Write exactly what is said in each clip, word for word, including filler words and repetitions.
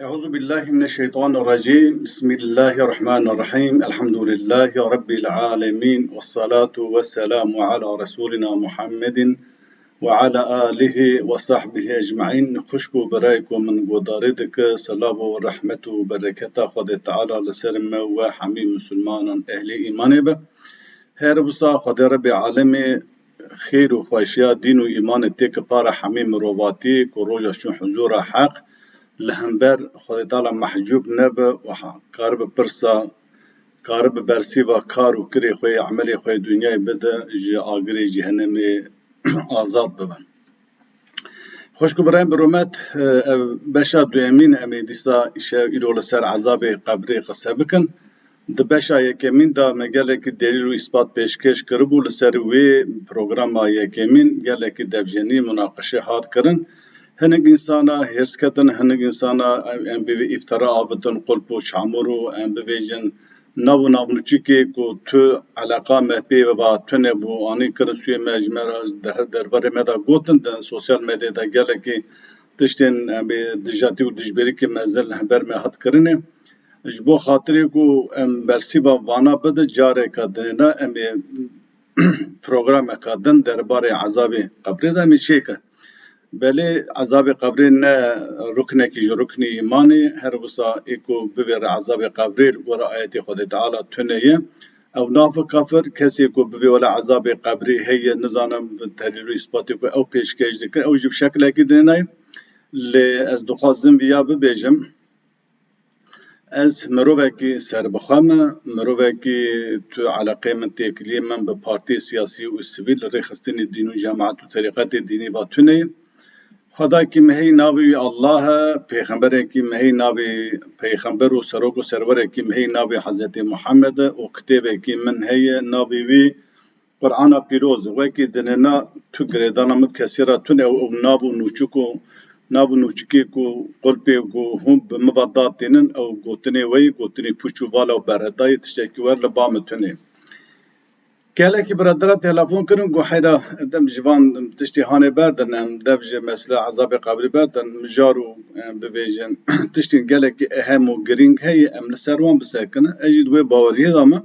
أعوذ بالله من الشيطان الرجيم. بسم الله الرحمن الرحيم. الحمد لله رب العالمين. والصلاة والسلام على رسولنا محمد وعلى آله وصحبه أجمعين. Xwişk û birayê ku min guhdarî dike, silav û rehmet û bereketa Xwedê Teala li ser me û we hemî misilmanan ehlê îmanê be. Her wisa Xwedê Rebê Alemê xêr û xweşiya dîn û îmanê têke para hemî mirovatî ku roja çûn huzûra Heq li hember Xwedê Teala mehcûb nebe û ha-, karibe pirsa, karibe bersîva kar û kirê xwe yê, emelê xwe yê dinyayê bide, ji agirê cehennemê azad bibe. Xwişk û birayên bi rûmet, e, ev beşa duyemîn, em ê dîsa îşev îro li ser ezabê qebrê qise bikin. Di beşa yekemîn de me gelekî delîl û îspat pêşkêş kiribû, li ser wê programa yekemîn gelekî devjenî, munaqişe hat kirin. Hinek însana hêrs ketin, hinek însana em, em bi vê îftira avitin, qulp û çamur û em bivêjin nav û navnûçikê ku tu eleqa me pê ve va tune bû, anî kirin sûyê me ji me re der-, derbarê me de gotin, di sosyal medyayê de gelekî tiştên, em bê dijatî û dijberîkê mezin li hember me hat kirinê. Ji bo xatirê ku em bersîva vana bide, careka dinêna em ê programeka din derbarê ezabê qebrê de em ê çêkin. Belê ezabê qebrê ne ruknekî ji ruknî îmanê, her wisa ê ku bivêre ezabê qebrê li gora ayetê Xwedê Teala tune ye. Ew nafik kafir, kesê ku bivê wele ezabê qebrê heye, nizanim bi delîl û îspatê ku ew pêşkêş dikin, ew jî bi şekilekî dinênayê. Lê ez dixwazim viya bibêjim. Ez mirovekî serbixwe me, mirovekî tu eleqeyê min, têkiliyê min bi partiyê siyasî û sivîl, rêxistinê dîn û cemaet û terîqetê dînî va tune ye. Xwedayekî me heyî navê wî Allah e, pêxemberekî me heyî navê pêxember û serok û serwerekî me heyî navê Hezretê Muhammed e û kitêbekî min heye navê wî Qur'ana Pîroz e. Wekî dinêna tu girêdana min kesê re tune ew, ew nav û nûçik û nav û nûçikê ku qulpê ku hûn bi min ve datînin, ew gotinê we yî, gotinê pûç û vala û beredayê, tiştekî wer li ba min tune. Gelekî biradera telefon kirin, got heyra dem ji van tiştê hanê berdin, em dev ji mesela ezabê qebrî berdin, mijar û, em bivêjin tiştên gelekî ehem û girîng heye, em li ser wan bisekinin. Ez jî di wê baweriyê de me.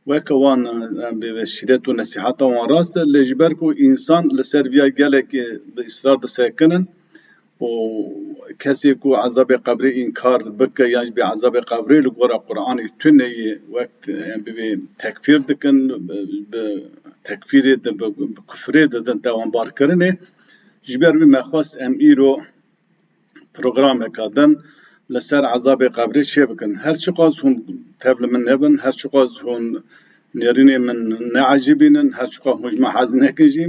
Weke wan, em bê şîret û nesîheta wan rast e, lê ji ber ku însan li ser viya gelekî bi îsrar disekinin û kesê ku ezabê qebrê înkar bike yan jî bê ezabê qebrê li gora Qur'anê tune yê wek, em bê tekfîr dikin, bi, bi tekfîrê di, bi, bi kufrê didin tawanbarkirinê. Ji ber wî me xwest em îro programeka din li ser ezabê qebrê çêbikin. Her çiqas hûn tev li min nebin, her çiqas hûn nêrînê min neecibînin, her çiqas hûn ji min hez nekin jî,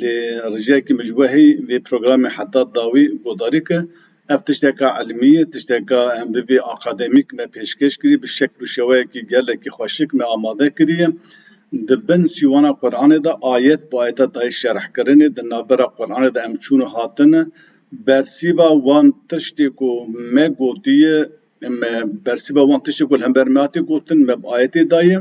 lê rijeyekî min ji we heyî vê programê heta dawî guhdarî ke. Ev tişteka ilmî ye, tişteka em bivê akademîk me pêşkêş kirî, bi şekl û şeweyekî gelekî xweşik me amade kiriye. Di bin sîwana Qur'anê de ayet bi ayeta dayê şerhkirinê, di navbera Qur'anê de em çûn û hatine. Bersîva wan tiştê ku me gotiye, me bersîva wan tiştê ku li hember me hatiye gotin, me bi ayetê daye.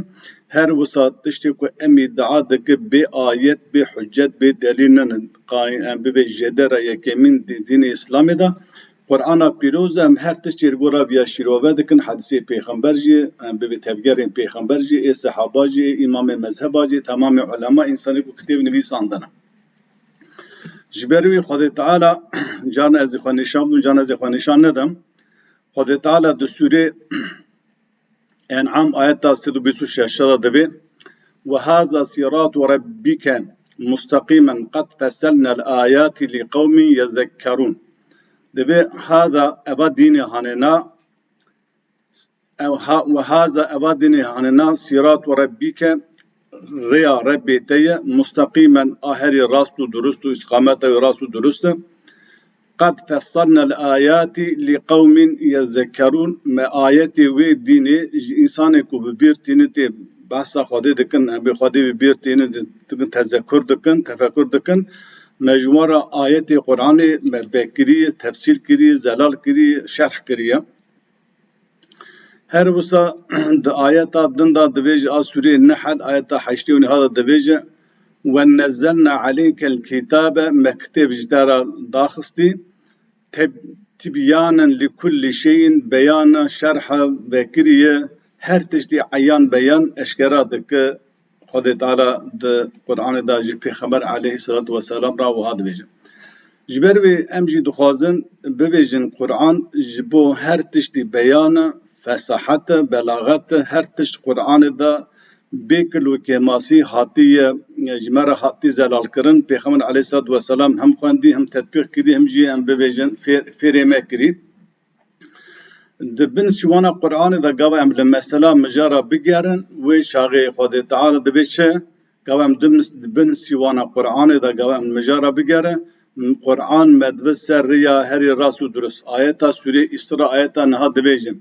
Her wisa tiştê ku em îdia dike bê ayet, bê hucet, bê delîl nene. Qayî em bivê jêdera yekemîn dî-, dînê Îslamê de. Qur'ana Pîroz em her tiştê li gora viya şîrove dikin, hedîsê pêxember jî, em bivê tevgerên pêxember jî, ê sehaba jî, ê îmamê mezheba jî, temamê ulema, însanê ku kitêb nivîsandine. Ji ber wî Xwedê Teala, carna ez ê xwe nîşan bidim, carna ez ê xwe nîşan nedim. Xwedê Teala di sûrê En'am ayeta sed û bîst û şeş de divê, "Ve haza siratu rabbike musteqimen qad fesselnel ayati li qewmin yezekkerun." Divê, haza, eva dînê hanêna, ev ha-, "Ve haza, eva dînê hanêna, siratu rabbike, rêya Rebbê te ye, musteqimen, a herî rast û durust û îstiqameta wî rast û durust e. Qad fesselnel ayati li qewmin yezekkerun." Me ayetê wê dînê ji însanê ku bi bîr tînin tê behsa Xwedê dikin, em bê Xwedê bi bîr tînin, dikin, tezekur dikin, tefekur dikin. Me ji wan re ayetê Qur'anê me vekirî, tefsîl kirî, zelal kirî, şerh kiriye. Her wisa di ayeta din de divê ji a sûrê Nehl ayeta heştê û neh de divêje, "Ve nezzelna aleykel kitabe", me kitêb ji te re daxistî, teb-, tibyanen li kullî şeyin, beyana, şerha vekiriye, her tiştî eyan beyan eşkera dike. Xwedê Teala di Qur'anê de ji Pêxember aleyhisselatu vesselam re wiha dibêje. Ji ber wê em jî dixwazin bibêjin Qur'an ji bo her tiştî beyan e, fesahet e, belaxet e, her tişt Qur'anê de bê kil û kêmasî hatiye, ji me re hatî zelalkirin. Pêxember aleyhisselatu vesselam hem xwendî, hem tetbîq kirî, hem jî em bibêjin fêr, fêrê me kirî. Di bin sîwana Qur'anê de gava em li mesela mijara bigerin, wê çaxê Xwedê Teala dibê çi? Gava em di, di bin sîwana Qur'anê de gava em mijara bigerin, Qur'an me dibe ser riya herî rast û durust. Ayeta Sûrê Îsra, ayeta niha dibêjin.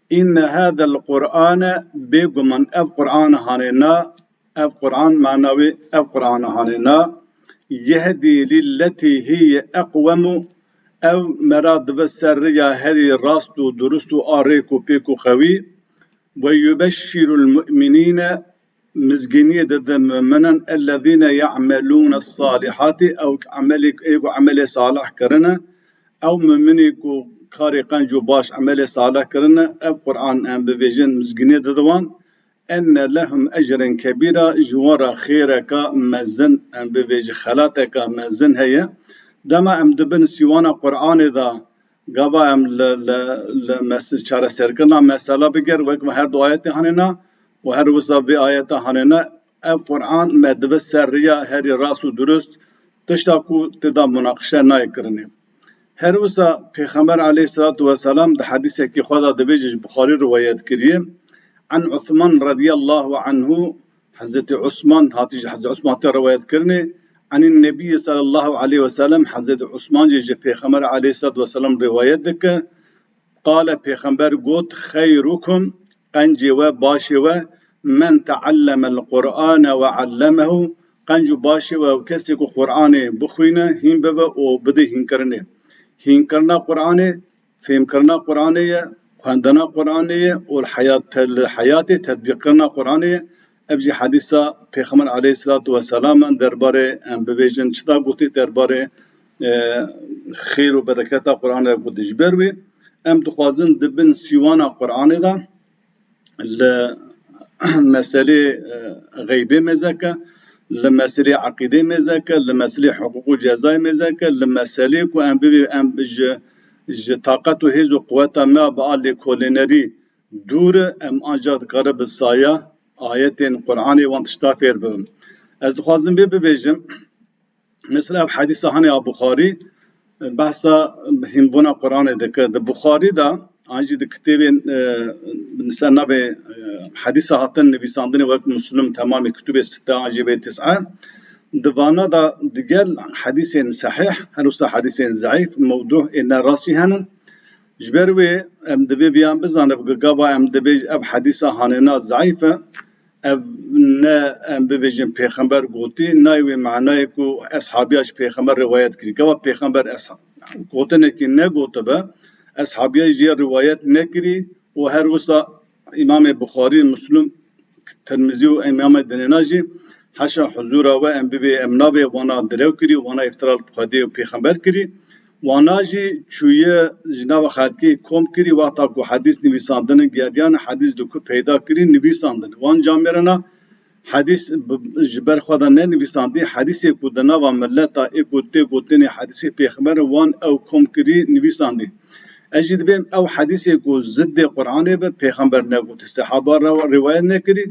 Inne hadel Qur'ane, bêguman ev Qur'an hanê na, ev Qur'an, mana wê ev Qur'an hanê na, yehdi lilletî hiye eqwemu, ev me ra dibe ser riya herî rast û durust û a rêk û pêk û qewî, ve yubeşşirul mu'minîne, mizgîniyê dide mu'minan, ellezîne ya'melûne salihati, ew emelê, ê ku emelê salih kirine, ew mu'minê ku karê qenc û baş emelê salih kirine, ev Qur'an em bivêjin mizgîniyê dide wan, enne lehum ecren kebîra, ji wan re xêreka mezin, em bivêjin xelateka mezin heye. Dema em di bin sîwana Qur'anê de gava em li, li, li mes-, çareserkirina mesela biger, wek me her du ayetê hanêna û her wisa vê ayeta hanêna, ev Qur'an me dibe ser riya herî rast û durust, tişta ku tê de munaqişe nayê kirinê. Her wisa Pêxember aleyhisselatu vesselam di hedîsekî xwe de dibêje, ji Buxarî riwayet kiriye, an Usman radiyallahu anhu, Hezretî Usman hatî, ji Hezretî Usman hatî riwayet kirinê, anî Nebî sallallahu aleyhi ve sellem, Hezretî Usman jî ji Pêxember aleyhisselatu vesselam riwayet dike, qale, Pêxember got, xeyrukum, qencê we, başê we, men teallemel Qur'ane ve allemehu, qenc û başê we, ew kesê ku Qur'anê bixwîne, hîn bibe û bide hînkirinê. Hînkirina Qur'anê, fêmkirina Qur'anê ye, xwendina Qur'anê ye û li heyat, li heyatê tetbîqkirina Qur'anê ye. Ev jî hedîsa Pêxember aleyhisselatu vesselam in derbarê, em bibêjin, çi da gotî derbarê, e, xêr û bereketa Qur'anê gotî. Ji ber wê em dixwazin di bin sîwana Qur'anê de li meselê, e, xeybê mêze ke, li meselê eqîdê mêze ke, li meselê hiqûq û cezayê mêze ke, li meselê ku em bibê, em ji, ji taqet û hêz û quweta me bi a lêkolînerî dûr e, em ancak dikare bi saya ayetên Qur'anê wan tişta fêr bibin. Ez dixwazim vê bibêjim, mesela ev hedîsa hanê a Buxarî, e, behsa hînbûna Qur'anê dike. Di Buxarî de, an jî di kitêbên, e, li ser navê, e, hedîsa hatin nivîsandinê wek Muslim, temamê kutubê sitte, an jî bê tis'e, di vana de digel hedîsên sehîh, her wisa hedîsên zeîf, mewdûh ê ne rastî henin. Ji ber wê em divê viyan bizanib, gava em divê ev hedîsa hanêna zeîf e, ev ne em bivêjin pêxember gotî, nayê wê manayê ku eshabiya ji pêxember rivayet kirî. Gava pêxember esha-, gotinekî negotibe, eshabiya jê rivayet nekirî û her wisa Îmamê Buxarî, Muslim, Tirmizî û Îmamê dinêna jî, heşa huzûra we em bivê em navê wana direw kirî, wana îftira li Xwedê û pêxember kirî. Wana jî çûye ji nava xelkê kom kirî, wexta ku hedîs nivîsandin, geriyan hedîs di ku peyda kirî, nivîsandin. Wan camêrena hedîs bi, ji ber xwe de nenivîsandî, hedîsê ku di nava mileta ê ku tê gotinê hedîsê pêxember wan ew kom kirî, nivîsandî. Ez jî dibêm ew hedîsê ku ziddê Qur'anê be, pêxember negotî, sehaba re rivayet nekirî,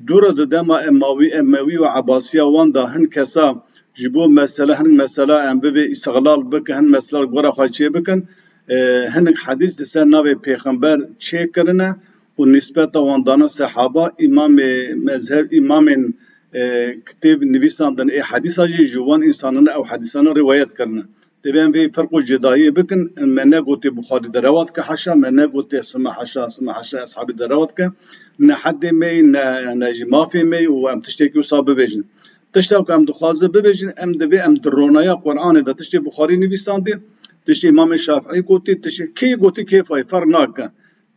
Dû re di dema Emawî, Emewî û Ebasiya wan de hin kesa ji bo mesele, hin mesela em bivê îstixlal bikin, hin mesela li gora xwe çê bikin, e, hinek hedîs li ser navê pêxember çê kirine û nîsbeta wan dane sehaba, îmamê mezheb, îmamên, e, kitêb nivîsandin ê hedîsa jî ji wan însanane ew hedîsane rîwayet kirine. Divê em vê ferq û cudayiyê bikin, me negotê Buxarî derewa dike heşa, me negotê sima heşa, sima heşa eshabî derewa dike, ne hedê me yî, ne, ne jî mafê me yî û em tiştekî wisa bibêjin. Tişta ku em dixwaze bibêjin, em divê em di ronaya Qur'anê de tiştê Buxarî nivîsandî, tiştê Îmamê Şafîî gotî, tiştê kê gotî kêfa yê ferq nake.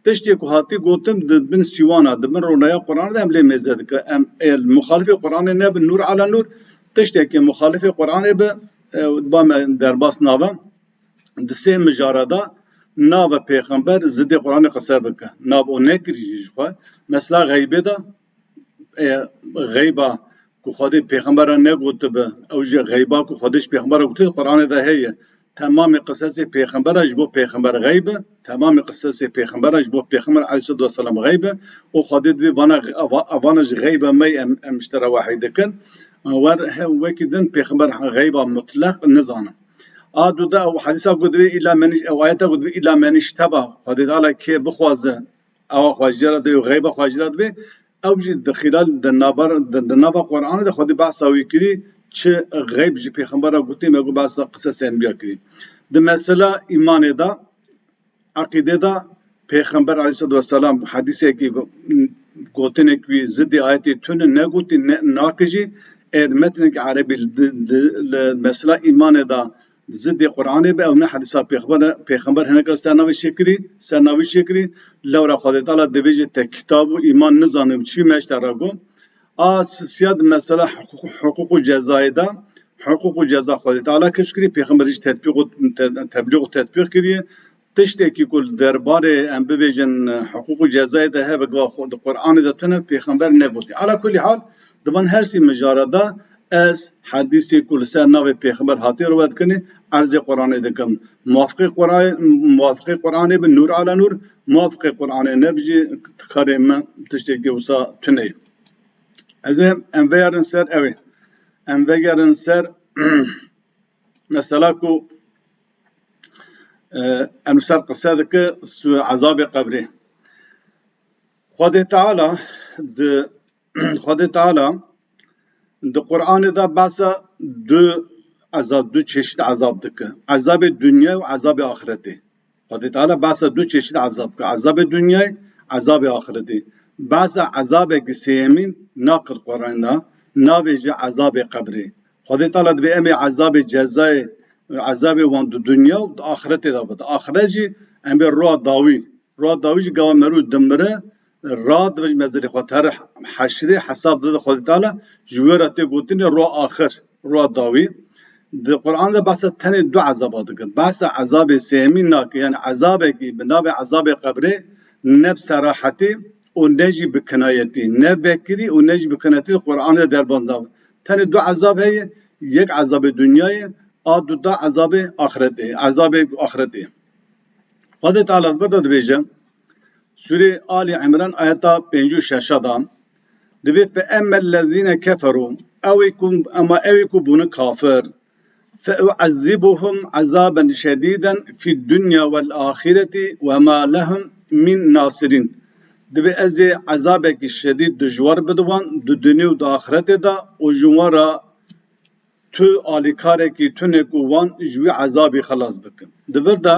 Tiştê ku hatî gotin di bin sîwana, di bin ronaya Qur'anê de em lê mêze dike. Em ê muxalifê Qur'anê nebin, nûr ala nûr, tiştekê muxalifê Qur'anê be, e, ba me derbas nabe. di sê mijara de nabe pêxember zidê Qur'anê qise bike. Nab o nekirî jî ji xwe. Mesela xeybê de, e, xeyba ku Xwedê pêxembera negotibe, ew jî xeyba ku Xwedê ji pêxembera gotiye, Qur'anê de heye. Temamê qisesê pêxembera ji bo pêxember xeyb e, temamê qisesê pêxembera ji bo pêxember aleyhisselatu vesselam xeyb e. Û Xwedê divê vana, ava-, avana ji xeyba me em, em ji te re wehî dikin. Wer he-, wekî din pêxember xeyba mutleq nizane. A du de ew hadîsa ku divê îla men iş-, ew ayeta ku divê îla men işteba, Xwedê Teala kê bixwaze, ewa xwe jê re divê û xeyba xwe jê re divê, ew jî di xîlal, di nabar, di, di nava Qur'anê de Xwedê behsa wî kirî, çi xeyb ji pêxembera gotî, me got behsa qisesê enbiya kirî. Di mesela îmanê de, eqîdê de, pêxember aleyhisselatu vesselam hadîsekî go-, gotinek wî zidê ayetê tune negotî, ne, nake jî, ê di metnekî erebî di, di, li mesela îmanê de zidê Qur'anê be, ew ne hedîsa pêxember, pêxember hinek re ser navê çêkirî, ser navê çêkirî, lewra Xwedê Teala dibêje te kitab û îman nizane û çi me ji te re got. A sisiya di mesela hiqûq, hiqûq û cezayê de, hiqûq û ceza Xwedê Teala keşf kirî, pêxember jî tetbîq û te-, teblîq û tetbîq kiriye. Tiştekî ku li derbarê em bibêjin hiqûq û cezayê de hebe gava xwe di Qur'anê de tune pêxember negotî. Ala kulî hal, di van her sî mijara de ez hedîsê ku li ser navê pêxember hatiye rûwet kirinê, erzê Qur'anê dikim. Muwafiqê Qur'anê, muwafiqê Qur'anê bi, nûr ala nûr, muwafiqê Qur'anê neb jî karê min tiştekî wisa tune ye. Ez ê em vegerin ser ew ê. Em vegerin ser mesela ku, e, em li ser qise dike su-, ezabê qebrê. Xwedê Teala di, Xwedê Teala di Qur'anê de behsa du ezab, du çeşit ezab dike. Ezabê dinyayê û ezabê axiretê. Xwedê Teala behsa du çeşit ezab dike. Ezabê dinyayê, ezabê axiretê. Behsa ezabekî sêyemîn nake di Qur'anê de, navêje ezabê qebrê. Xwedê Teala dibê em ê ezabê cezayê, ezabê wan di dinya û di axiretê de bide. Axiret jî em bê roa dawî. Roa dawî jî gava merû dimire, radibe ji mezilê xwe, te re heşrê hesab dide Xwedê Teala, ji wê re tê gotinê roa axir, roa dawî. Di Qur'an de behsa tenê du ezaba dike. Behsa ezabê sêyemî nake. Yani ezabekî bi navê ezabê qebrê ne bi serahetî û ne jî bi kinayetî, ne vekirî û ne jî bi kinayetî di Qur'anê de derbas nabe. Tenê du ezab heye, yek ezabê dinyayê, a du da ezabê axiretê, ezabê axiretê. Xwedê Teala li vir de dibêje, Sûrê Alî Îmran ayeta pêncî û şeş de, divê fe emmellezîne keferû, ew ê ku, ema ew ê ku bûne kafir, fe u'ezzibuhum ezaben şedîden fî dunya wel axîretî we ma lehum min nasirîn. Divê ez ê ezabekî şedîd dijwar bidim wan di dinyê û di axiretê de û ji wan re tu alîkarekî tune ku wan ji wî ezabî xilas bikin. Di vir de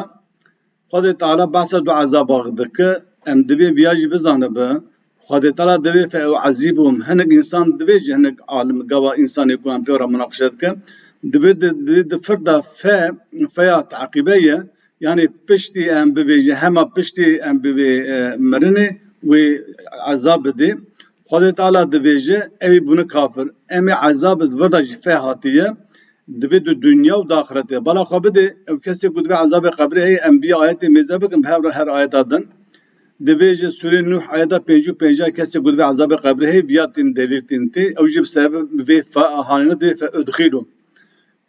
Xwedê Teala behsa du ezaba dike, em divê viya jî bizanibe. Xwedê Teala divê fe u'ezzibuhum. Hinek însan divê jî, hinek alim gava însanê ku em pê re munaqişe dikin. Divê di, divê di fir de fe, feya teqîbe ye. Yani piştî em bibêje, hema piştî em bibê, e, mirinê wê ezab bidê. Xwedê Teala dibêje, ew ê bûne kafir. Em ê ezab di vir de jî fe hatiye. Divê di dinya û di axiretê. Bala xwe bidê, ew kesê ku divê ezabê qebrê heye, em vî ayetê mêze bikin, bi hev re her ayeta din. Divê ji Sûrê Nuh ayeta pêncî û pênc, kesê ku divê ezabê qebrê heye, viya tîn delîl tîn tê. Ew jî bi sebeb vê fe hanê ne divê fe udxîlu.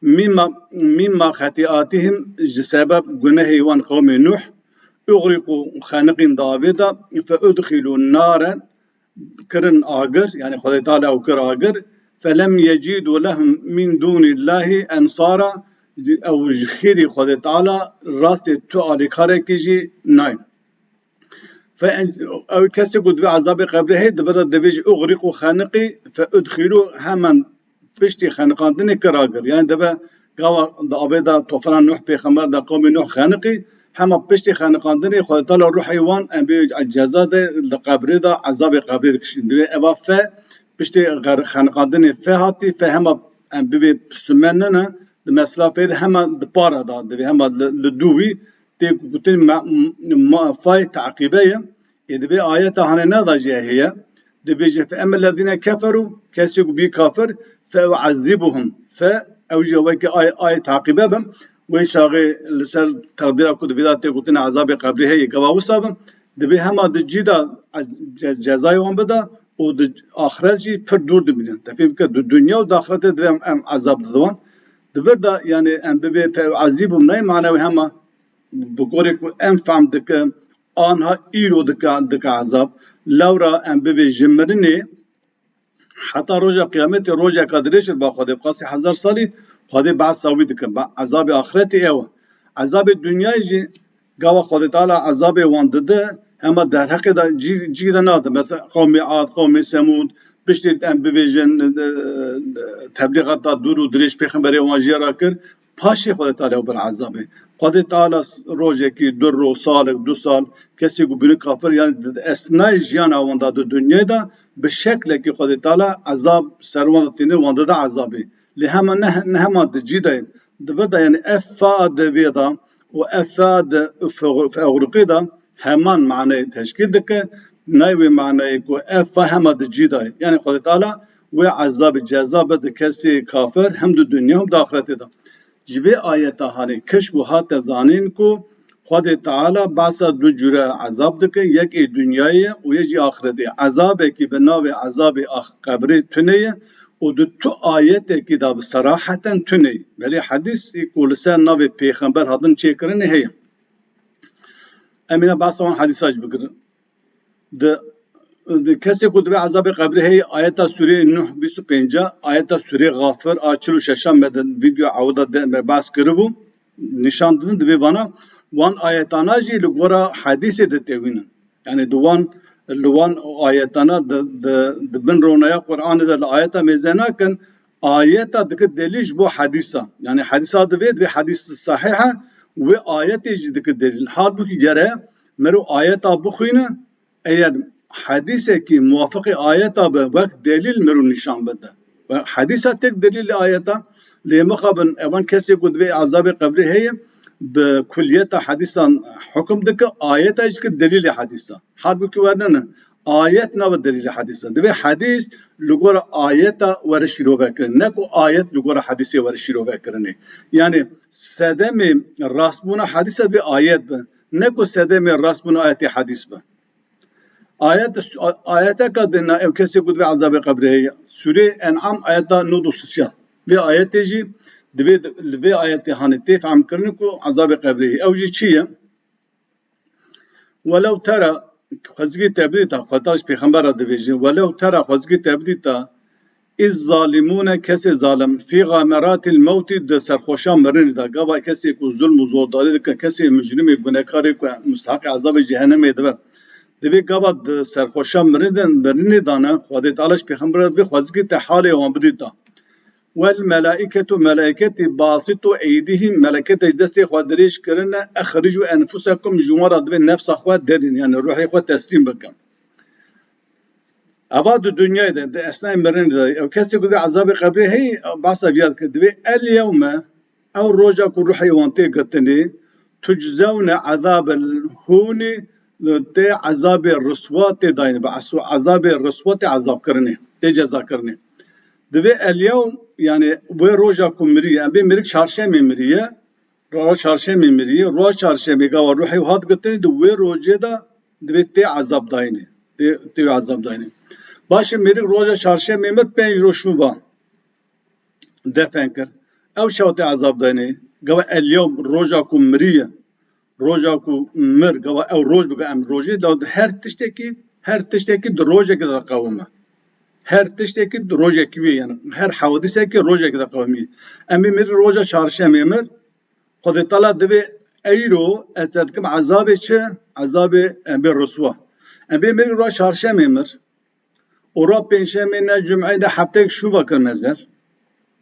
Mîma, mîma xetîatihim, ji sebeb gunehê wan qewmê Nuh, uxrîqû, xeniqîn di avê de, fe udxîlu naren, kirin agir, yani Xwedê Teala ew kir agir, felem yecîdû lehum min dûnîllahî ensara, ew ji xêrî Xwedê Teala rastê tu alîkarekî jî nayên. Fe, ew kesê ku divê ezabê qebrê heye, divê de divê jî uxrîqû xeniqî, fe udxîlû hemen piştî xeniqandinê kir agir. Yani dibe gava di avê de tofana Nuh pêxember de qewmê Nuh xeniqî, hema piştî xeniqandinê Xwedê Teala ruhê wan em bê ceza de li qebrê de ezabê qebrê dikişîn. Divê eva fe piştî xer-, xeniqandinê fe hatî, fe hema em bibê sumen nene, di mesela fe de hema di para da, divê hema li, li dû wî tê gotin me-, ma-, fay teqîbe ye. Ê di vê ayeta hanê ne da jî heye. Dibêje, fe emmellezîne keferû, kesê ku bî kafir, fe u'ezzibuhum. Fe, ew jî wekî ay, ay teqîbe bin. Wê çaxê li ser teqdîra ku di vê de tê gotinê ezabê qebrî heye, gava wisa bin, divê hema di cî de ce-, cezayê wan bide û di axiret jî pir dûr dimînin. Te fêm bike, di dinya û di axiretê divê em, em ezab didin wan. Di vir de, yanî, em bibê feuezîbhum nayê, mana wê hema bi gorê ku em fehm dikin, anha îro dike, dike ezab. Lewra em bibê ji mirinê heta roja qiyametê, rojeka dirêj ir ba Xwedê, bi qasî hezar salî Xwedê behsa wî dike. Be-, ezabê axiretê ew e. Ezabê dinyayê jî gava Xwedê Teala ezabê wan dide, hema derheqê de cî-, cî de nade. Mesela qewmê Ad, qewmê Semûd, piştî em bibêjin, e, teblîxata dûr û dirêj pêxemberê wan jê re kir. Paşê Xwedê Teala ew bir ezabê. Xwedê Teala s-, rojekî, du ro, salek, du sal, kesê ku bûne kafir, yanî di esnayê jiyana wan de di dinyayê de bi şeklekî Xwedê Teala ezab ser wan de tîne, wan dide ezabê. Lê hema ne, ne hema di cî de ye. Di vir de, yanî ev fa de vê de û ev fa de fe-, fe'uxriqî de heman maneyê teşkîl dike. Nayê wê maneyê ku ev fa hema di cî de ye. Yanî Xwedê Teala wê ezabê ceza bide kesê kafir hem di dinya hem di axiretê de. Ji vê ayeta hanê kişk û hate zanîn ku Xwedê Teala behsa du cure ezab dike, yek ê dinyayê ye û yek jî axiretê ye. Ezabekî bi navê ezabê ax-, qebrê tune ye û di tu ayetekî de bi seraheten tune ye. Belê hedîsê ku li ser navê pêxember hatin çêkirinê heye. Em ê behsa wan hedîsa jî bigirin. Di, di kesê ku divê ezabê qebrê heye, ayeta Sûreyê Nuh bîst û pênc, ayeta Sûreyê Xafir a çil û şeş me di vîdeo ewil de me behs kiribû, nîşan didin, divê vana, wan ayetana jî li gora hedîsê ditewînin. Yanî di wan, li wan ayetana di, di, di bin ronaya Qur'anê de li ayeta mêze nakin, ayeta dike delîl ji bo hedîsa. Yanî hedîsa divê, divê hedîs sahih e, wê ayetê jî dike delîl. Halbûkî gere mero ayeta bixwîne, eger hedîsekî muwafiqê ayeta be, wek delîl mero nîşan bide. Ve hedîsa tek delîlê ayeta, lê mixabin evan kesê ku divê ezabê qebrê heye, bi kuliyeta hedîsan hukum dike, ayeta jî dike delîlê hedîsa. Halbûkî wernene. Ayet nabe delîlê hedîsa. Divê hedîs li gora ayeta were şîrove kirin. Ne ku ayet li gora hedîsê were şîrove kirinê. Yanî sedemê rastbûna hedîsa divê ayet be. Ne ku sedemê rastbûna ayetê hedîs be. Ayet, ayeteka dina ev kesê ku divê ezabê qebrê heye. Sûrê En'am ayeta nod û sisiya. Vê ayetê jî divê, li vê ayetê hanê tê fehm kirin ku ezabê qebrê heye. Ew jî çi ye? Welew tera, xwezgî tebdî ta, Xwedê ji pêxembera divêjin, welew tera, xwezgî tebdî ta, iz zalimûne, kesê zalim, fî xameratil mewtî, di serxweşa mirinê de, gava kesê ku zulm û zordarî dike, kesê mujrimê, gunekarê ku musteheqê ezabê cehenemê dibe, divê gava di serxweşa mirinê de, mirinê de ne, Xwedê Teala ji pêxembera divê xwezgî te halê wan bidî ta. Wel melaîketu, melaîketî, basitû eydîhîm, meleketê ji destê xwe dirêj kirine, exricû enfusekum, ji wan re divê nefsa xwe derîn, yanî ruhê xwe teslîm bikin. Eva di dinyayê de, di esnayê mirinê de, ew kesê ku di ezabê qebrê heyî, behsa viya dike, divê el yewme, ew roja ku ruhê wan tê girtinê, tuczewne ezabel hûnî, tê ezabê riswa tê dayînê, bi esu-, ezabê riswa tê ezabkirinê, tê cezakirinê. Divê el yewm, yanî wê roja ku miriye, em bê mirik çarşemê miriye, roja çarşemê miriye, roja çarşemê gava ruhê hat girtinê, di wê rojê de divê tê ezab dayînê, tê, tê ezab dayînê. Baş e, mirik roja çarşemê mir, pênc roj şûva defen kir. Ew şew tê ezab dayînê. Gava el yewm, roja ku miriye, roja ku mir, gava ew roj bike em rojê, law her tiştekî, her tiştekî di rojekê de qewime. Her tiştekî di rojekî wê, yanî her hewadisekî rojekê de qewimî. Em ê mir roja çarşemê mir, Xwedê Teala divê eyro ez te dikim ezabê çi? Ezabê em bê riswa. Em bê mir roja çarşemê mir. Û ra pênşemê ne, cumeyê ne, heftek şûva kir mezel.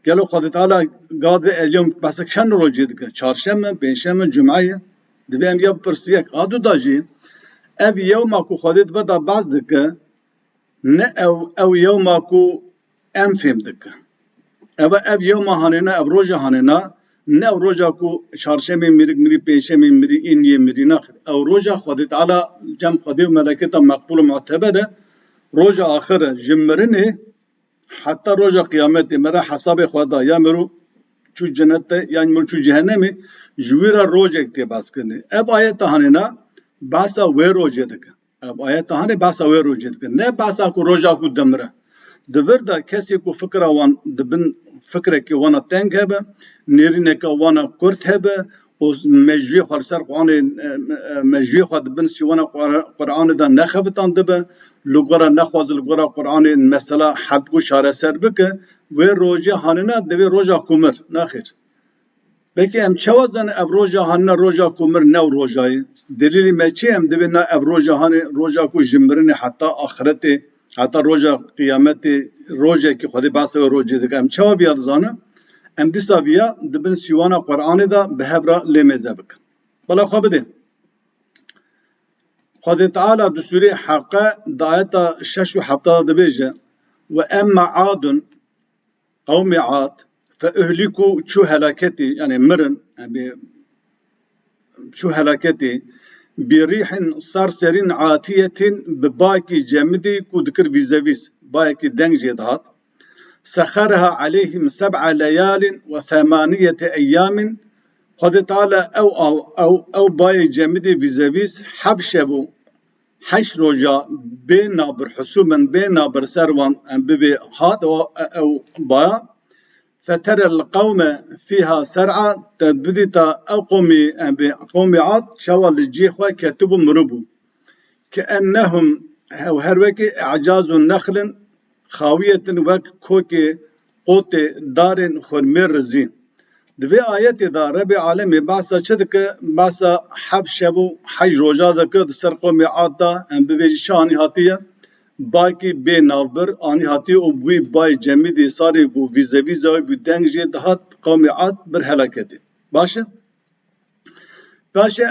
Gelo Xwedê Teala gad ve elyom, mesela çend rojê dike? Çarşeme, pênşeme, cumeyê. Divê em ya bipirsiyek. A du da jî, ev yewma ku Xwedê di vir de behs dike, ne ew, ew yewma ku em fêm dike. Eva ev yewma hanêna, ev roja hanêna, ne ew roja ku çarşemê mirik mirî, pênşemê mirî, îniyê mirî, naxir. Ew roja Xwedê Teala cem Xwedê û meleketa meqbûl û muteber e, roja axir e, ji mirinê heta roja qiyametê me re hesabê xwe da, ya mero çû cenetê yan mir çû cehenemê, ji wî re rojek tê behskirinê. Ev ayeta hanê na behsa wê rojê dike. Ev ayeta hanê behsa wê rojê dike. Ne behsa ku roja ku dimire. Di vir de kesê ku fikra wan di bin fikrekê wana teng hebe, nêrîneke wana kurt hebe, û mejûyê xwe li ser Quranê, e, e, mejûyê xwe di bin sîwana Qur-, Quranê de nexebitandibe, li gora nexwaze li gora Quranê mesela heft gu çareser bike, wê rojê hanine divê roja ku mir. Nexêr. Belkî em çawa zanin ev roja hanine roja ku mir ne roja ye? Delîlê me çi ye? Em divê na ev roja hanê roja ku ji mirinê heta axiretê, heta roja qiyametê, rojekî Xwedê behsa wê rojê dike. Em çawa viya dizanin? Em dîsa viya di bin sîwana Quranê de bi hev re lê mêze bikin. Bala xwe bidê. Xwedê Teala di sûrê Heqe di ayeta şeş û heft de dibêje, "Ve emme Adun", qewmê Ad, "fe uhlîku", çû helaketê, yani mirin, yani çû helaketê, "bi rîhin sarserin atiyetin", bi bayekî cemidî ku dikir vîzevîz, bayekî deng jê dihat. "Sexereha aleyhim seb'a leyalin ve semaniyete eyyamin", Xwedê Teala ew, ew, ew, ew bayê cemidê vîzevîz heft şev û heşt roja bê nabir, husûmen bê nabir ser wan, em, bivê hat, ew, ew baya. "Feterel qewme fîha ser'a", te bidîta ew qomî, em, bê qomî Ad, çawa li cihê xwe ketibû, miribû. "Keennehum", ew her wekî "i'cazu nexlin xawiyetin", wek kokê qotê darên xurmê rizî. Di vê ayetê de Rebê Alemê behsa çi dike? Behsa heft şev û heşt roja dike di ser qomê Ad de, em bibêjin çi anî hatiye? Bakî bê navbir anî hatiye û wî bayê cemidî sarê bû, vîzevîza wî bû, deng jê dihat, qomê Ad bir helaketê. Baş e? Baş e,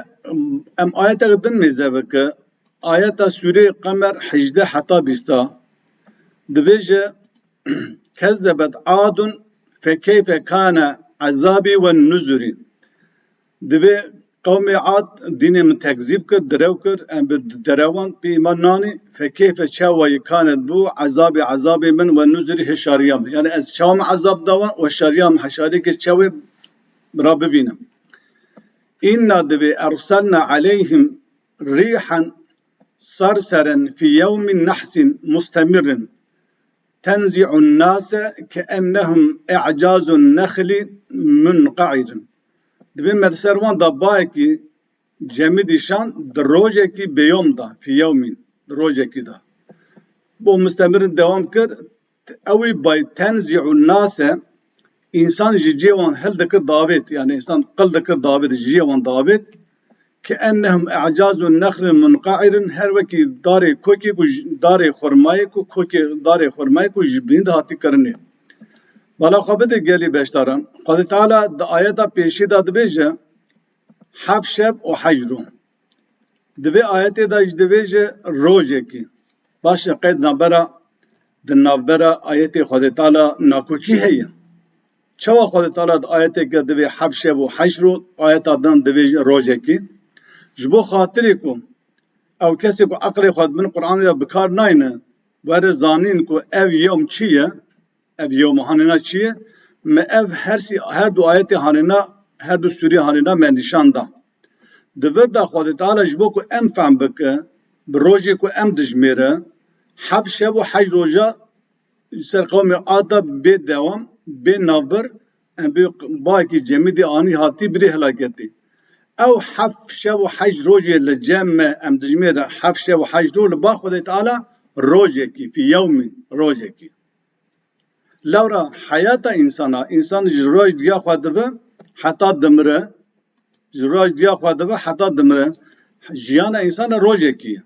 em ayetek din mêze bike. Ayeta sûrê Qemer hejdeh heta bîsta. Dibêje, "Kezzebet Adun fe keyfe kane ezabî ve nuzurî." Divê qewmê Ad dînê min tekzîb kir, direw kir, em bi derewan pê îman nanî, "Fe keyfe", çawa yî, "kanet", bû, "ezabî", ezabê min, "ve nuzurî", hişyariya min. Yani ez çawa min ezab da wan, hişyariya min, hişyariyeke çawê ra bivînim. "Înna", divê, "erselna aleyhim rîhen sarseren fî yewmin nehsin mustemirin tenzi'un nase keennehum i'cazun nexli munqa'irin." Divê me di ser wan da bayekî cemidî şand di rojekî bêyom da, fî yewmin, di rojekî da. Bo mustemirin dewam kir, ew ê bay tenzi'un nase, însan ji cihê wan hildikir davêt, yani însan qil dikir davêt, ji cihê wan davêt. Keennehum i'cazun nexlin munqa'irin, her wekî darê kokê ku ji, darê xurmayê ku, kokê darê xurmayê ku ji binî de hatî kirinê. Bala xwe bide gelî beşdaran. Xwedê Teala di ayeta pêşî de dibêje, heft şev û heşt rû. Di vê ayetê de jî dibêje rojekî. Baş e, qey di navbera, di navbera ayetê Xwedê Teala nakokî heye? Çawa Xwedê Teala di ayeteke divê heft şev û heşt rû, ayeta din divê rojekî? Ji bo xatirê ku ew kesê ku eqlê xwe di bin Qur'anê de bi kar nayne, were zanîn ku ev yewm çi ye, ev yewm hanêna çi ye, me ev her sî, her du ayetê hanêna, her du sûrê hanêna me nîşan da. Di vir de Xwedê Teala ji bo ku em fehm bike, bi rojê ku em dijmêre, heft şev û heşt roja ser qewmê Ad de bê dewam, bê navbir, em bê bayekî cemidî anî hatî birî helaketî. Ew heft şev û heşt rojê li cem me em dijmêre heft şev û heşt roj li ba Xwedê Teala rojekî, fî yewmî, rojekî. Lewra heyata însana, însan ji roj diya xwe dibe heta dimire, ji roj diya xwe dibe heta dimire. Jiyana însana rojekî ye.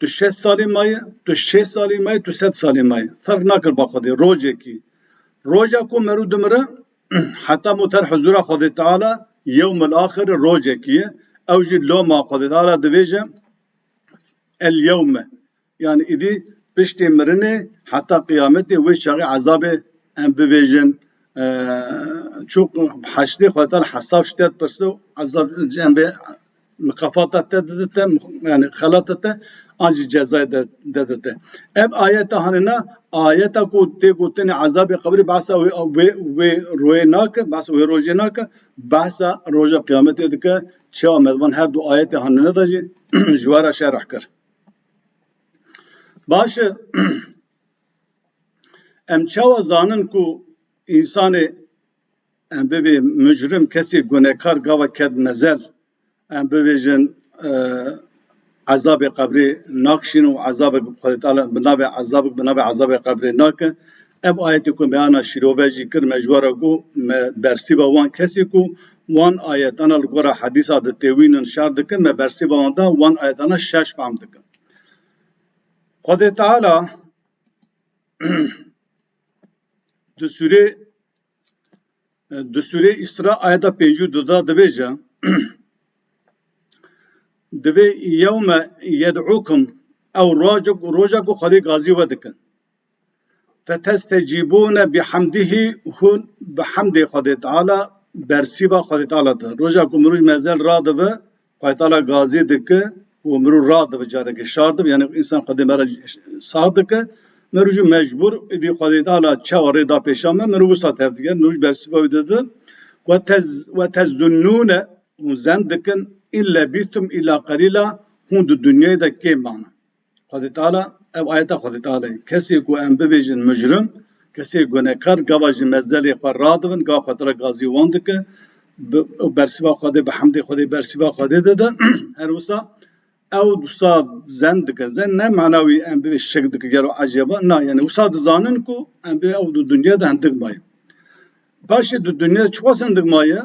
Tu şeş salî maye, tu şêst salî maye, tu sed salî maye. Ferq nakir ba Xwedê, rojekî. Roja ku merû dimire, heta mû ter huzura Xwedê Teala, yewmil axir rojekî ye. Ew jî loma Xwedê Teala dibêje, el yewme. Yani îdî piştê mirinê heta qiyametê wê çaxê ezabê em bivêjin, e, çok heştê Xwedê Teala hesab ji te dipirse û ezab em bê Mukafata te didite, yani xelata te, an jî cezayê de, de dite. Ev ayeta hanina, ayeta ku tê gotinê ezabê qebrê, behsa wê, wê, wê royê nake, behsa wê rojê nake, behsa roja qiyametê dike. Çawa me van her du ayetê hanine de jî ji we re şerh kir. Baş e, em çawa zanin ku însanê, em bibê mujrim, kesê gunekar gava ket mezel, em bibêjin, e, ezabê qebrê nakişîn û ezabek Xwedê Teala bi navê ezabek, bi navê ezabê qebrê nake. Ev ayetê ku me ana şîrove jî kir, me ji we re got, me bersîva wan kesê ku wan ayetana li gora hedîsa ditewînin, şer dikin, me bersîva wan da, wan ayetana şer fehm dikin. Xwedê Teala di sûrê, di sûrê Îsra ayeta pêncî û du de dibêje, divê yewme yed'ukum, ew roja, roja ku Xwedê gazî we dikin. Fetestecîbûne bihemdihî, hûn bi hemdê Xwedê Teala, bersîva Xwedê Teala de. Roja ku mirûj mezel radibe, Xwedê Teala gazî dike û mirû radibe, carekê şar dibe, yani însan Xwedê me re sax dike. Mirû jî mecbûr, îdî Xwedê Teala çawa rê da pêşa me, mirû wisa tev dike, mirû jî bersîva wî dide. Ve tez-, ve tezunnûne, û zen dikin, in lebîstum îlla qelîla, hûn di dinyayê de kêm mane. Xwedê Teala, ev ayeta Xwedê Teala ye. Kesê ku em bibêjin mujrim, kesê gunekar, gava ji mezelê xwe radibin, gava Xwedê Teala gazî wan dike, bi, bersîva Xwedê, bi hemdê Xwedê, bersîva Xwedê dide. Her wisa ew wisa zen dike. Zen ne mana wî em bibê şik dike, gelo ecêba. Na, yani wisa dizanin ku em bê ew di dinya de hindik maye. Paşê di dinya çiqas hindik maye,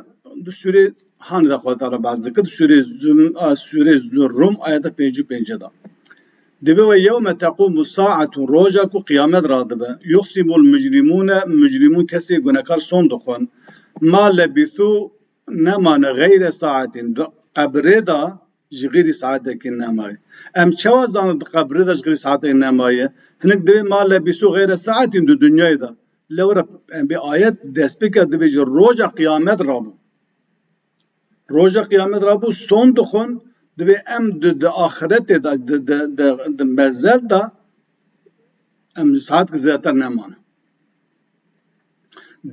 di sûrê hanê de Xwedê Teala behs dike, di sûrê Zûm-, a, sûrê Zû-, Rûm ayeta pêncî û pênc de. Divê ve yewme tequmu saetu, roja ku qiyamet radibe, yuqsimul mujrimûne, mujrimûn kesê gunekar son dixwin, ma lebîsû, nemane xeyre saetin, di qebrê de ji xêrî saetekî nemaye. Em çawa zanin di qebrê de ji xêrî saetekî nemaye? Hinek divê ma lebîsû xeyre saetin di dinyayê de. Lewra em bê ayet destpêka dibêje roja qiyamet rabû. Roja qiyamet rabû son dixwin, divê em di, di axiretê de, di, di, di, di mezel de em saetek zêdetir nemane.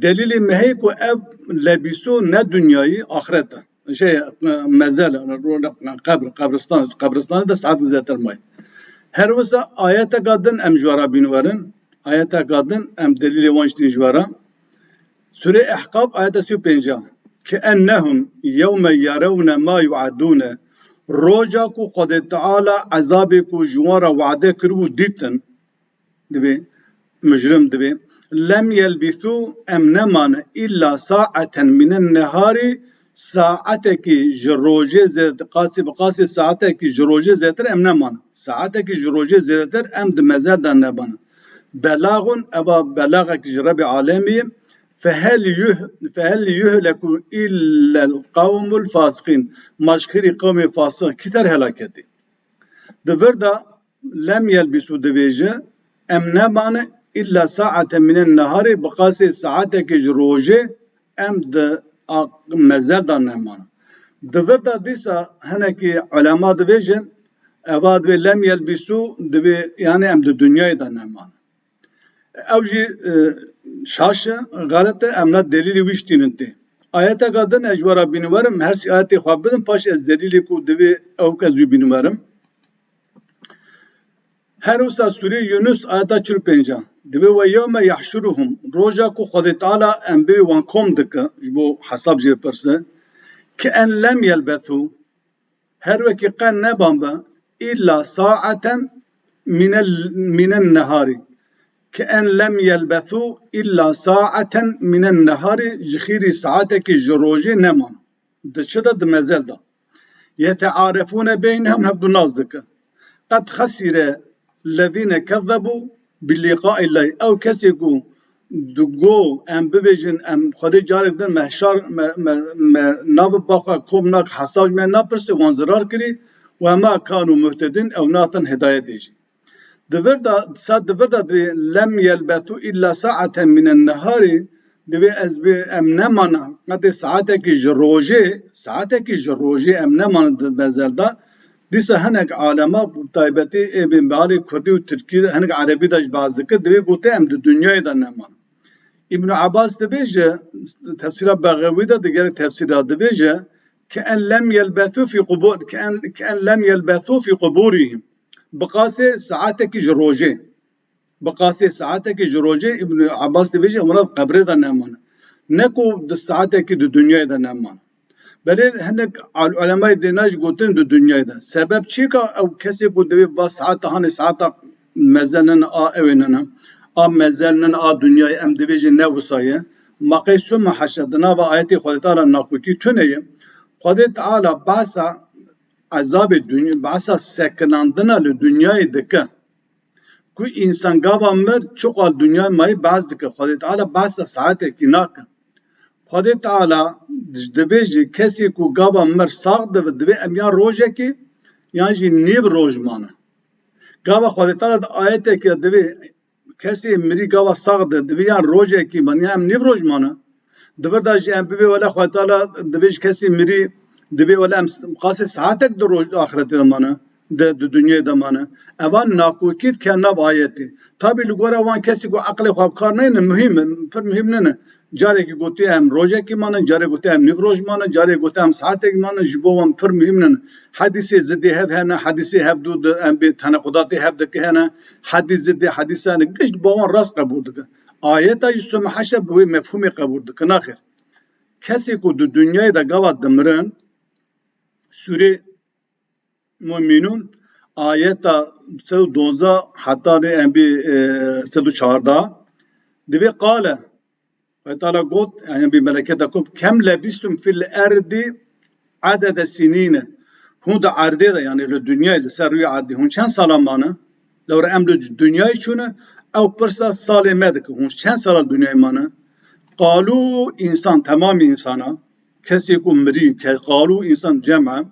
Delîlê me heye ku ev lebîsû ne dinyayî, axiret e. Şey, mezel, qebr, qebristan, qebristanê de saet zêdetir maye. Her wisa ayeteka din em ji we re bîn werin. Ayeteka din em delîlê wan jî tînin ji we re. Sûrê Ehqab, ayeta sî û pênc. Ke ennehum yewme yerewne ma yu'edûne. Roja ku Xwedê Teala ezabê ku ji wan re wade kiribû dîtin, divê, mujrim divê. Lem yelbîsû, em nemane, îlla saeten minen neharî, saetekî ji rojê zêde-, qasî bi qasî saetekî ji rojê zêdetir em nemane. Saetekî ji rojê zêdetir em di mezel de nebane. Belaxun, eva belaxekî ji Rebê alemî ye. Fehel yuh-, fehel yuhleku illel qawmul fasiqîn. Ma ji xêrî qewmê fasiq kî ter helaketî? Di vir de lem yelbîsû dibêje, em nemane illa saete minen neharê, bi qasê saetekê ji rojê em di a-, mezel de nemane. Di vir de dîsa hinekî ulema dibêjin, eva divê lem yelbîsû, divê, yani em di dinyayê de nemane. Ew jî, e, şaş e, xelet e, em ne delîlê wî jî tînin tê. Ayeteka din ez ji we re bînin werim, her sî ayetê xwe bidin, paşê ez delîlê ku divê ew ke ez wî bînin werim. Her wisa sûrê Yunus ayeta çil û pênc. Divê ve yewme yahşuruhum, roja ku Xwedê Teala em bê wan kom dike, ji bo hesab jê pirse, ke en lem yelbethu, her wekî qe neban be, îlla saeten minel, minen neharî. Ke en lem yelbethu îlla saeten minen neharî, ji xîrî saetekî ji rojê neman. Di çi de? Di mezel de. Yetearefûne beynehum, hevdu nas dike. Qed xesîre lezîne kezzebû bi lîqaillahî. Ew kesê ku digo em bibêjin, em Xwedê carek din me şar, me, me, me nabe ba xwe kom nak, hesab me napirse, wan zirar kirî, we ma kanû muhtedîn, ew natin hidayetê jî. Di vir de, sa di vir de di lem yelbethu illa saeten minen neharî, Divê ez bi em nemana, qetê saetekî ji rojê, saetekî ji rojê em nemana di mezel de. Dîsa hinek alema, bi taybetî ê bi balê kurdî û tirkî, hinek erebî de ji baz dike, divê gote em di dinyayê de nemana. Îbn Abbas dibêje, tefsîra Bexewî de digerek tefsîra dibêje, ke en lem yelbethu fî qubur, ke en, ke en lem yelbethu fî quburihim. Bi qasê saetekî ji rojê. Bi qasê saetekî ji rojê Îbn Abbas dibêje, wana qebrê de nemane. Ne ku di saetekî di dinyayê de nemane. Belê hinek al-, ulemayê dêna jî gotin di dinyayê de. Sebeb çîka ew kesê ku divê va saeta hanê saeta mezel nene a ew ê nene. A mezel nene a dinyayê em divê jî ne wisa ye. Ma qey suma heşre di nava ayetê Xwedê Teala nakokî tune ye. Xwedê Teala behsa ezabê dinyayê, behsa sekinandina li dinyayê dike. Ku însan gava mir çiqal dinyayê mayî behs dike. Xwedê Teala behsa saetekî nake. Xwedê Teala dibêje kesê ku gava mir sax dibe, divê em yan rojekê yan jî nîv roj mane. Gava Xwedê Teala di ayetekê divê kesê mirî gava sax de, divê yan rojekî mane, yan em nîv roj mane. Di vir de jî em bibê wele Xwedê Teala dibêje kesê mirî, divê wele em s-, qasê saetek di roj, di axiretê de mane, di, di dinyayê de mane. Evan nakokî dike nav ayetê. Tabî li gora wan kesî ku eqlê xwe bi kar neyne, muhîm e, pir muhîm nene. Carekî gotiye em rojekî mane, carê gotiye em nîv roj mane, carê gotiye em saetekî mane, ji bo wan pir muhîm nene. Hedîsê zidê hev hene, hedîsê hevdû di, em bê tenequdatê hev dike hene, hedîs zidê hedîs hene, giş bo wan rast qebûl dike. Ayeta jî suma heşre bi wê mefhûmê qebûl dike. Naxêr. Kesê ku di dinyayê de gava dimirin, sûrê Mumînûn, ayeta sed û dozdeh heta rê em bê, e, sed û çardeh, divê qale, Xwedê Teala got, yani bê meleketa got, kem lebistum fil erdi adede sinîne. Hûn di erdê de, yani li dinyayê, li ser rûyê erdê, hûn çend sala mane? Lewre em li dinyayê çûne, ew pirsa salê me dike, hûn çend sala dinyayê mane? Qalû, însan, temamê însana, kesê ku mirî, ke-, qalû, însan cem e,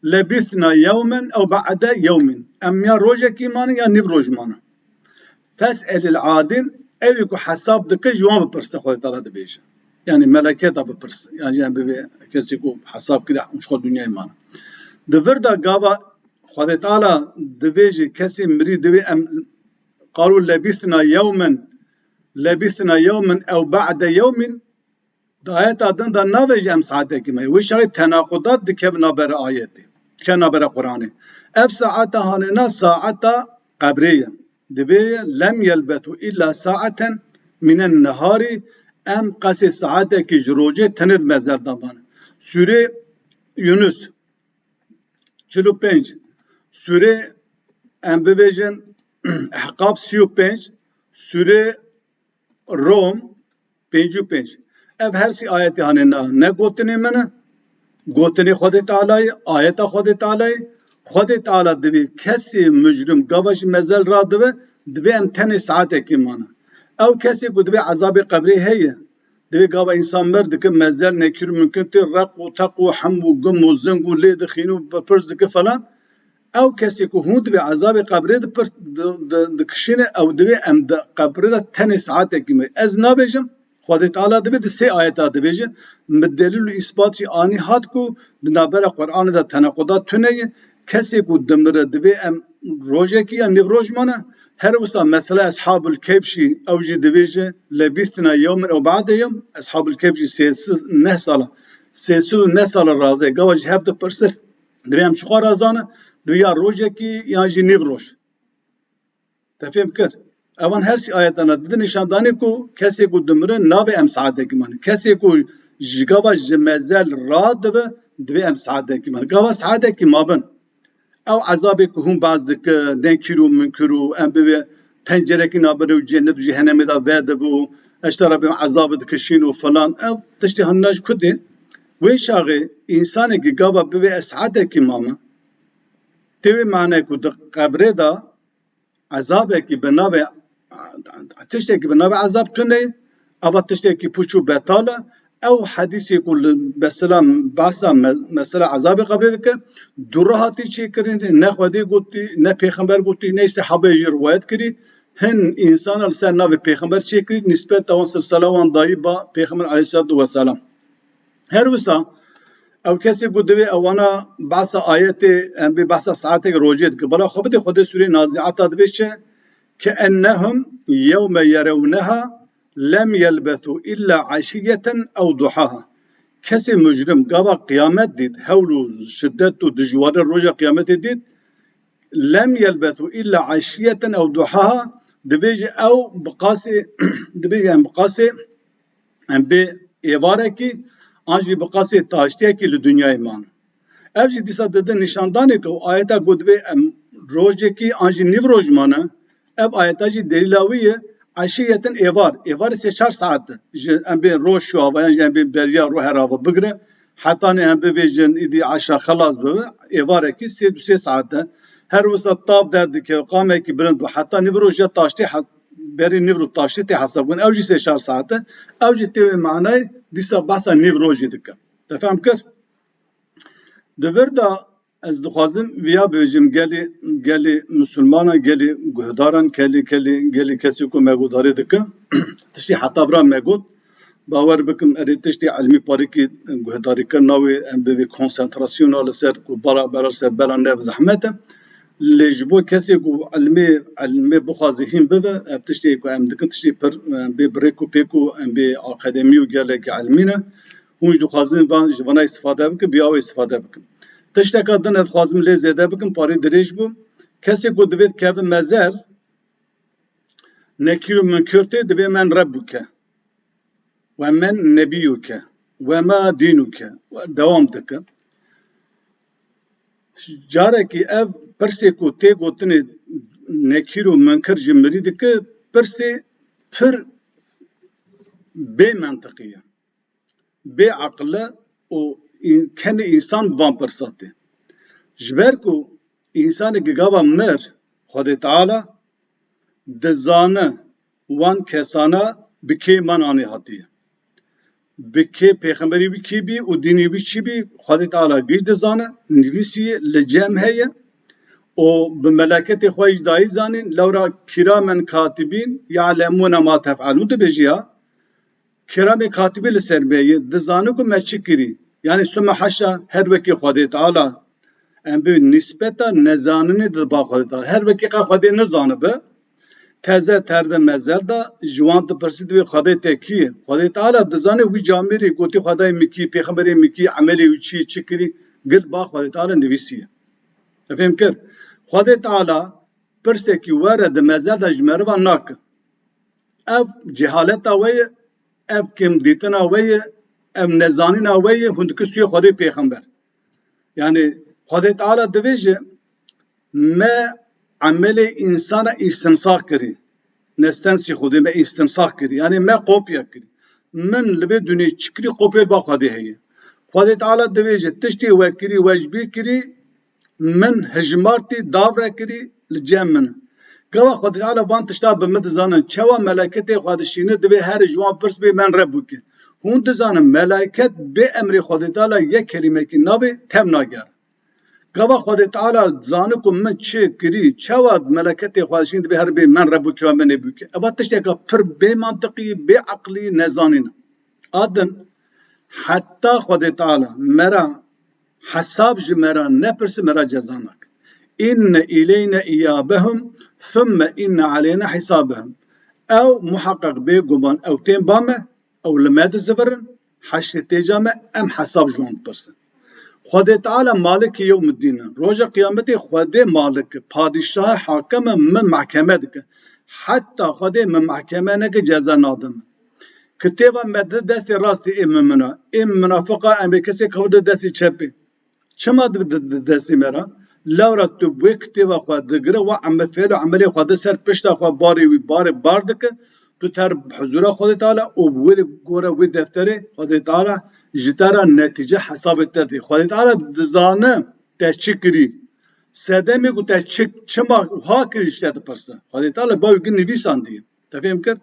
lebîthna yewmen ew ba'de yewmin. Em ya rojekî mane ya nîv roj mane. Fes'elil adin, ew ê ku hesab dike ji wan bipirse, Xwedê Teala dibêje. Yani meleketa bipirse. Yani, yani bibê kesê ku hesab kiriye, ji xwe dinyayê mane. Di vir de gava Xwedê Teala dibêje kesê mirî divê em qalû lebîthna yewmen, lebîthna yewmen ew ba'de yewmin, di ayeta din de navêje em saetekî me. Wê şaxê tenaqudat dikeve navbera ayetê, dikeve navbera Qur'anê. Ev saeta hanêna saeta qebrê ye. Dibê lem yelbetu illa saeten minen neharî, em qasê saetekî ji rojê tenê di mezel de mane. Sûrê Yunus çil û pênc, sûrê em bibêjin Ehqaf sî û pênc, sûrê Rom pêncî û pênc. Ev her sî ayetê hanê na, ne gotinê min e, gotinê Xwedê Teala ye, ayeta Xwedê Teala ye. Xwedê Teala divê kesê mujrim gava ji mezel radibe, divê em tenê saetekî mane. Ew kesê ku divê ezabê qebrê heye, divê gava însan mir dike, mezel nekir mumkin tê, req û teq û hem û gum û zing û lê dixîn û pirs dike falan. Ew kesê ku hûn divê ezabê qebrê dipirs-, di-, di-, dikişîne, ew divê em di qebrê de tenê saetekî me. Ez nabêjim, Xwedê Teala divê di sê ayeta dibêje, bi delîl û îspat jî anî hat ku di navbera Qur'anê de tenequdat tune ye. Kesê ku dimire divê em rojekî ya nîv roj mane. Her wisa mesela Eshabul Kehf jî ew jî dibêje, lebîthna yewmen ew ba'de yewm. Eshabul Kehf jî sê sed neh sala, sê sed û neh sala razê. Gava ji hev dipirse, divê em çiqas razane, divê ya rojekî yan jî nîv roj. Te fêm kir? Evan her sî ayetana dide nîşandanê ku kesê ku dimire navê em saetekî mane. Kesê ku ji gava ji mezel radibe, divê em saetekî mane. Gava saetekî mabin. Ew ezabê ku hûn baz dike, nekir û minkir û em bivê pencerekî nabire û cennet û cehenemê de vedibû, eştera bê ezabê dikişîn û filan. Ev tiştê hanina ji ku tê? Wê şaxê, însanekî gava bivê ez saetekî mame. Tê wê mane ku di qebrê de ezabekî bi navê, tiştekî bi navê ezab tune ye, ava tiştekî pûç û betal e. Ew hedîsê ku li mesela behsa me-, mesela ezabê qebrê dike, dûre hatî çêkirin, ne Xwedê gotî, ne pêxember gotî, ne sehabeyê jî riwayet kirî, Hin însana li ser navê pêxember çêkirî, nîsbeta wan silsila wan dayî ba pêxember aleyhisselatu vesselam. Her wisa ew kesê ku divê ewana behsa ayetê, em bê behsa saetek rojê dike. Bala xwe bidê Xwedê sûreyê Naziata divê çi? Keennehum yewme yerewneha lem yelbethu illa eşiyeten ew duhaha. Kesê mujrim gava qiyamet dît, hewl û şiddet û dijwariya roja qiyametê dît, lem yelbethu illa eşiyeten ew duhaha, divê ji ew bi qasê, divê, yani bi qasê, em bê êvarekî an jî bi qasê taştiyekî li dinyayê man. Ev jî dîsa dide nîşandanê ku ayeta ku divê em rojekî an jî nîv roj mane, ev ayeta jî delîla wî ye, eşîyetin êvar. Êvarê sê çar saet e. Ji em bê roj şû ava yan jî em bê beriya roj herava bigire, hetanê em bivêjin îdî eşa xelas bibe, êvarekî sê du sê saet e. Her wisa tav derdikeve, qamekî bilind bû, heta nîv roj ya taştê he-, berî nîv roj taştê tê hesabkirin. Ew jî sê çar saet e. Ew jî tê wê manayê dîsa behsa nîv rojî dike. Te fehm kir? Di vir de ez dixwazim viya bibêjim, gelê, gelê misilmanan, gelê guhdaran, gelê, gelê, gelê kesê ku me guhdarî dikin, tiştê heta vira me got, bawer bikim, erê tiştê ilmî parîkî guhdarîkirina wê, em bivê konsentrasyona li ser ku bala, bela li ser bela ne bi zehmet e. Lê ji bo kesê ku ilmê, ilmê bixwaze hîn bibe, ev tiştê ku em dikin, tiştê pir, em bê bi rêk û pêk û em bê akademî û gelekî ilmî ne. Hûn jî dixwazin van, ji vana îstifade bikin, bi awê îstifade bikin. Tişteka din ez dixwazim lê zêde bikim, parî dirêj bû. Kesê ku divê dikeve mezel, nekîr û munkir tê, divê men Rebbûke. We men nebiyûke. We ma dînûke. We dewam dike. Carekî ev pirsê ku tê gotinê nekîr û munkir ji mirî dike, pirsê pir bê mentiqî ye. Bê eqil e û în-, kenê însan bi van pirsa tê. Ji ber ku însanekî gava mir, Xwedê Teala dizane wan kesana bi kê man anî hatiye. Bi kê pêxemberî wî kî bî û dînê wî çi bî, Xwedê Teala giş dizane, nivîsî ye, li cem heye û bi meleketê xwe jî dayî zanîn, lewra kiramen katibîn ya'lemûne ma tef'elûn dibêje ya. Kiramê katibî li ser me ye, dizane ku me çi kirî. Yanî sume haşa her wekî Xwedê Teala, em bê nîsbeta nezaninê diba Xwedê Teala. Her wekî qe Xwedê nizanibe, teze terde mezel de ji wan dipirsî divê Xwedê te kî ye? Xwedê Teala dizane wî camêrî gotî Xwedayê min kî, pêxemberê min kî, emelê wî çi ye, çi kirî, gil ba Xwedê Teala nivîsî ye. Te fêm kir? Xwedê Teala pirsekî were di mezel de ji meriva nake. Ev cehaleta we ye, ev kêmdîtina we ye, ev nezanîna we ye, hûn dike sûyê Xwedê pêxember. Yanî Xwedê Teala divêje, me emelê însana îstinsax kirî. Nestensî Xwedê me îstinsax kirî. Yanî me kopya kirî. Min li vê dunê çi kirî kopya ba Xwedê heye. Xwedê Teala divêje, tiştê we kirî, we ji bîr kirî, min hijmartî, dav re kirî, li cem min. Gava Xwedê Teala van tişta bi min dizanin, çawa meleketê xwe dişîne, divê her ji wan pirs bê, men Rebbûke. Hûn dizanin, meleket bê emrê Xwedê Teala yek kelîmekî navê tev nager. Gava Xwedê Teala dizane ku min çi kirî, çawa meleketê xwe dişîne, divê her bê, men Rebbûke, we menê bûke. Eva tişteka pir bê mantiqî, bê eqlî, nezanîn e. A din, heta Xwedê Teala me ra hesab ji me ra nepirse, me ra ceza nake. Înne îleyne îyabehum, thumme înne aleyne hîsabehum. Ew muheqeq bê guman ew tên ba me, ew li me dizivirin, heşrê têca me, em hesab ji wan dipirsin. Xwedê Teala Malikê yewmiddîn e. Roja qiyametê Xwedê Malik e, padîşah e, hakim e, min mehkeme dike. Heta Xwedê min mehkeme neke, ceza nade min. Kitêba me di destê rastê ê mimina, ê minafiqa em ê kesê kewir di destê çepê. Çima di, di, di destê me re? Lewra tu wê kitêba xwe digire, wa eme-, fêl û emelê xwe di ser pişta xwe barê wî barê bar dike, tu ter huzura Xwedê Teala û wê gore wê defterê Xwedê Teala ji te re netîce hesabê te dê. Xwedê Teala dizane te çi kirî. Sedemê ku te çi, çima wiha kirî ji te dipirse. Xwedê Teala ba wî gin nivîsandiye. Te fêm kir?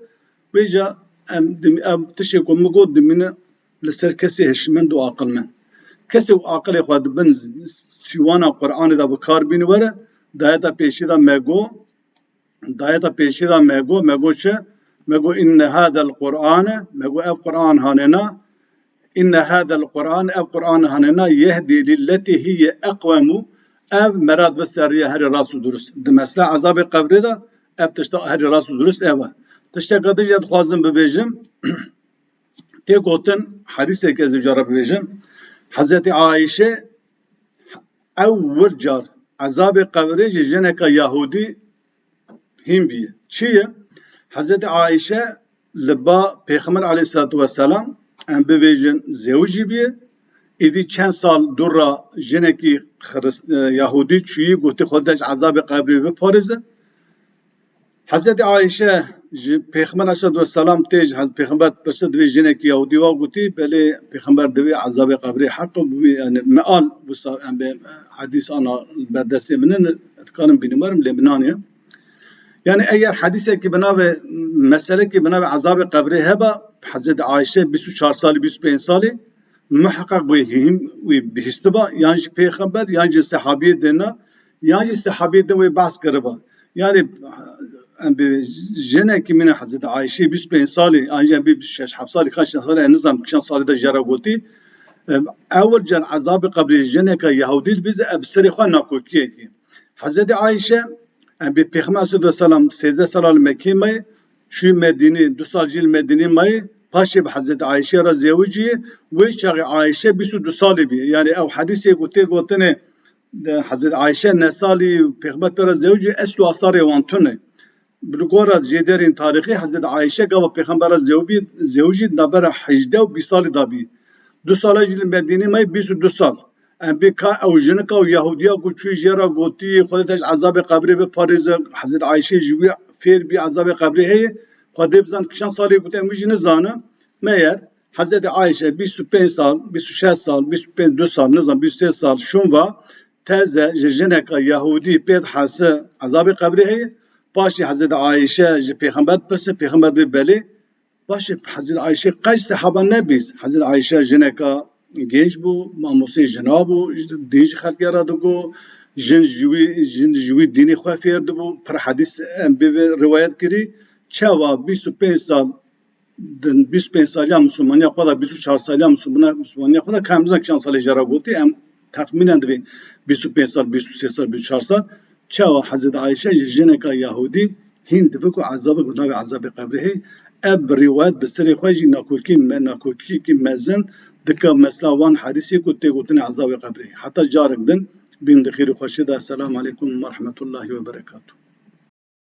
Vêca em dim-, em tiştê ku min got dimîne li ser kesê hişmend û aqilmend. Kesê ku aqilê xwe di bin sîwana Qur'anê de bi kar bîne were, dayeta pêşî de me got, dayeta pêşî de me got, me got çi? Me got, "Inne hadel Qur'ane", me got, "Ev Qur'an hanena, inne hadel Qur'an, ev Qur'an hanena, yehdi lilleti hiye eqwemu", ev me re divê seriya herî rast û durust. Di mesela ezabê qebrê de ev tişta herî rast û durust ev e. Tişteka din jî dixwazim bibêjim, tê gotin, hedîsek ez ê cara bibêjim. Hezretî Ayşe ewil car ezabê qebrê ji jineka Yahûdî hîn bîye. Çi ye? Hezretî Ayşe li ba Pêxember aleyhissalatu vesselam, em bibêjin, zewicî bîye. Îdî çend sal dûr re jinekî Xirist-, e, Yahûdî çûyî, gotî, "Xwedê te ji ezabê qebrê biparêze." Hezretî Ayşe ji Pêxember aleyhissalatu vesselam tê, ji Hez-, Pêxember dipirse, divê jinekî Yahûdî wa gotî, "Belê, Pêxember divê ezabê qebrê heq bû, yani meal wisa em bê hedîs ana berdestê min in, dikarim bînim werim, lê min aniye." Yani eger hedîsekî bi navê, meselekî bi navê ezabê qebrê heba, Hezretî Ayşe bîst û çar salî, bîst û pênc salî, muheqeq wê hîn wî bihîstiba, yan jî Pêxember, yan jî sehabiyê dêna, yan jî sehabiyê din wê behs kiriba. Yani, em bi jinekî mîna Hezretî Ayşe bîst û pênc salî, an jî em bê bîst û şeş heft salî, kaç salî, ez nizam, çend salî de jê re gotî. Em, ewil car ezabê qebrê jineka Yahûdî dibîze, ev bi serê xwe nakokiyekî. Hezretî Ayşe, em bê Pêxember aleyhissalatu vesselam sêzdeh sala li Mekkê mayê, çûyî Medînê, du sal jî li Medînê mayê, paşê bi Hezretî Ayşe re zewicî, wê çaxê Ayşe bîst û du salî bî. Yani ew hedîsê ku tê gotinê, Hezretî Ayşe ne salî Pêxember pê re zewicî, eslu asarê wan tune. Bi li gora jêderên tarîxî Hezretî Ayşe gava Pêxember re zewbî-, zewicî navbera hejdeh û bîst salî de bî. Du sala jî li Medînê mayî, bîst û du sal. Em bê ka ew jinika û Yahûdiya ku çûyî jê re gotî, "Xwedê te ji ezabê qebrê biparêze", Hezretî Ayşe ji wî fêr bî, ezabê qebrê heye, Xwedê bizan çend salê gotî, em wî jî nizanin. Meyer Hezretî Ayşe bîst û pênc sal, bîst û şeş sal, bîst û pênc, du sal, nizam, bîst û sê sal şûn va, teze ji jineka Yahûdî pê dihese ezabê qebrê heye. Paşê Hezretî Ayşe ji Pêxember dipirse, Pêxember dê belê. Paşê Hezretî Ayşe qey sehaba nebîst. Hezretî Ayşe jineka genç bû, mamosteyê jina bû, din ji xelkê re digot, jin ji wî, jin ji wî dînê xwe fêr dibû. Pir hedîs em bê vê riwayet kirî. Çawa bîst û pênc sal di bîst û pênc saliya Mislimaniya xwe de, bîst û çar saliya Mislimana-, Mislimaniya xwe de, ka em bizan çend salê jê re gotî, em texmînen divê bîst û pênc sal, bîst û sê sal, bîst û çar sal, çawa Hezretî Ayşe ji jineka Yahûdî hîn dibe ku ezabek bi navê ezabê qebrê heye, ev bi rîwayet bi serê xwe jî nakokî me-, nakokiyekî mezin dike mesela wan hedîsê ku tê gotinê ezabê qebrê. Heta carek din, bînin di xêr û xweşiyê de. Esselamu aleykum ve rahmetullahi ve berekatuh.